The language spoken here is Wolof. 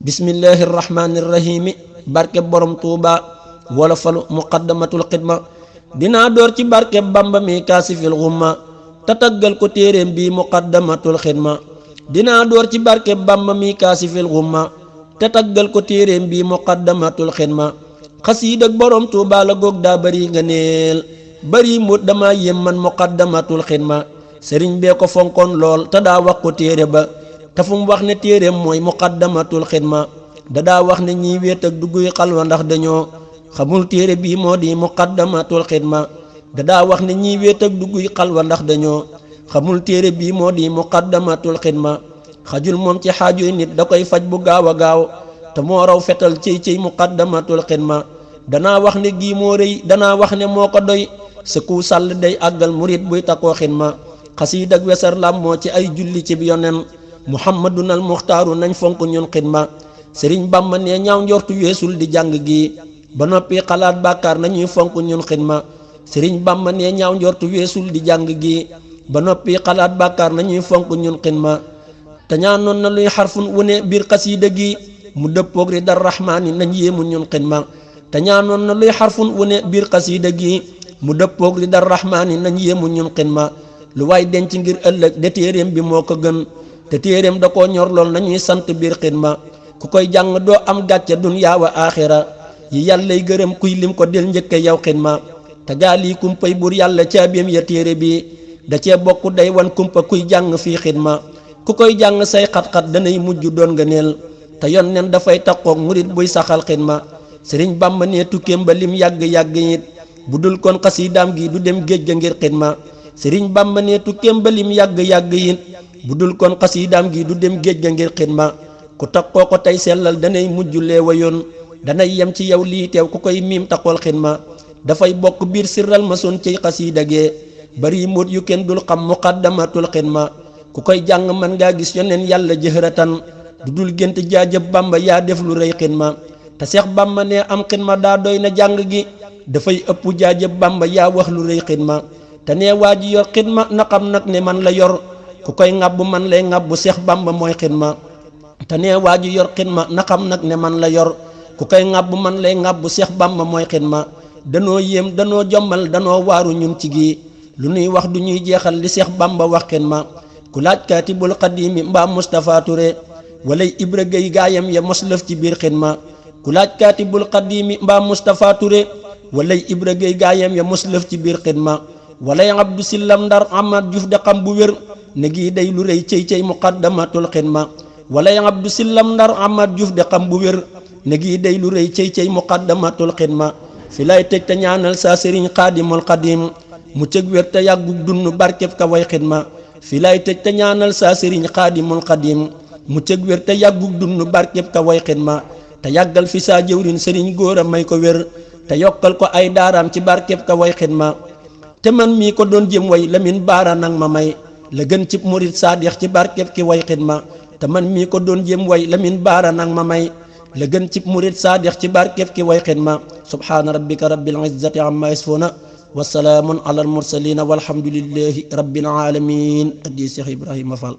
bismillahir rahmanir rahim barke borom Tuuba wala falu muqaddamatul xidma dinaa door ci barke Bamba mi kaasifil xumma te taggal ko téeréem bi muqaddamatul xidma dinaa door ci barke Bamba mi kaasifil xumma te taggal ko téeréem bi muqaddamatul xidma xasiid ak borom Tuuba la goog daa bari nga neel bari mut dama yem man muqaddamatul xidma sëriñ bee ko fonkoon lool te daa wax ko téere ba te fu mu wax ne téeréem mooy muqaddamatul xidma da daa wax ne ñiy wéet ak dugguy xalwa ndax dañoo xamul téere bii moo di muqaddamatul xidma da daa wax ne ñiy wéet ak dugguy xalwa ndax dañoo xamul téere bii moo di muqaddamatul xidma xajul moom ci xaajuy nit da koy faj bu gaaw a gaaw te moo raw fetal ciy muqaddamatul xidma danaa wax ne gii moo rëy danaa wax ne moo ko doy sa ku sàll day àggal murit buy takoo xidma xasiid ak wesar lam moo ci ay julli ci yonen muhammadun al muxtaaru nañ fonk ñun xidma sëriñ Bamba ne ñaaw njortu weesul di jàng gi ba noppi xalaat bàkkaar nañuy fonk ñun xidma sëriñ Bamba ne ñaaw njortu weesul di jàng gi ba noppi xalaat bàkkaar nañuy fonk ñun xidma te ñaanoon na luy xarfun wune biir xasiida gi mu dëppoog ri dar rahmaani nañ yéemu ñun xidma te ñaanoon na luy xarfun wune biir xasiida gi mu dëppoog ri dar rahmaani nañ yéemu ñun xidma lu waay denc ngir ëllëg de téeréem bi moo ko gën te téeréem da koo ñor lool nañuy sant biir xidma ku koy jàng doo am gàcce dunyaa wa aaxira yi yàllay gërëm kuy lim ko del njëkke yow xidma te gaali kumpay buur yàlla caabiam ya téere bi da cee bokk day wan kumpa kuy jàng fii xidma ku koy jàng say xat-xat danay mujj doon nga neel te yon nen dafay taqoog murit buy saxal xidma sëriñ Bamba ne tukkeem ba lim yàgg-yàgg it bu dul kon xasiidaam gi du dem géej ga ngir xidma sëriñ Bamba ne tukkeem ba lim yàgg-yàgg it bu dul kon xasiidaam gi du dem géej ga ngir xidma ku takkoo ko tey sellal danay mujj leewa yoon danay yem ci yow lii teew ku koy miim taxool xidma dafay bokk biir sirral ma son ciy xasiida gee bari mbóot yu kenn dul xam muqaddamatul xidma ku koy jàng mën ngaa gis yoneen yàlla jëhratan du dul gént jaajëb Bamba yaa def lu rëy xidma te Seex Bamba ne am xidma daa doy na jàng gi dafay ëpp jaajëb Bamba yaa wax lu rëy xidma te nee waa ji yor xidma na xam nag ne man la yor ku koy ŋàbbu man lay ŋàbbu Seex Bamba mooy xidma te nee waa ji yor xidma na xam nag ne man la yor ku koy ŋàbbu man lay ŋàbbu Seex Bamba mooy xidma danoo yéem danoo jommal danoo waaru ñun ci gi lu nuy wax du ñuy jeexal li Seex Bamba wax xidma ku laaj kaatibul xadiimi mbaa Moustapha Touré walay Ibra Gay gaayam ya mos lëf ci biir xidma ku laaj kaatibul xadiimi mbaa Moustapha Touré walay Ibra Gay gaayam ya mos lëf ci biir xidma walay Abdu Sillam Ndar Amad Juuf de xam bu wér ne gii day lu rëy cey muqaddamatul xidma walay Abdu Sillam Ndar Amad Juuf de xam bu wér ne gii day lu rëy cey muqaddamatul xidma fi lay tëj te ñaanal saa sëriñ xaadimul xadim mu cëg wér te yàggug dund barkeb ka way xidma fi lay tëj te ñaanal saa sëriñ xaadimul xadim mu cëg wér te yàggug dund barkeb ka way xidma te yàggal fi saa jëwrin sëriñ góor a may ko wér te yokkal ko ay daaraam ci barkeb ka way xidma te man mii ko doon jëm way Lamin Baara nag ma may la gën ci murit saadix ci barkeb ki way xidma te man mii ko doon jëm way Lamin Baara nag ma may la gën ci murit saadix ci barkeb ki way xidma subhaana rabbika rabbil izzati amma yasifuna wa salaamun ala al mursalina walhamdulillahi rabbil alamin addi Seex Ibrahima Fall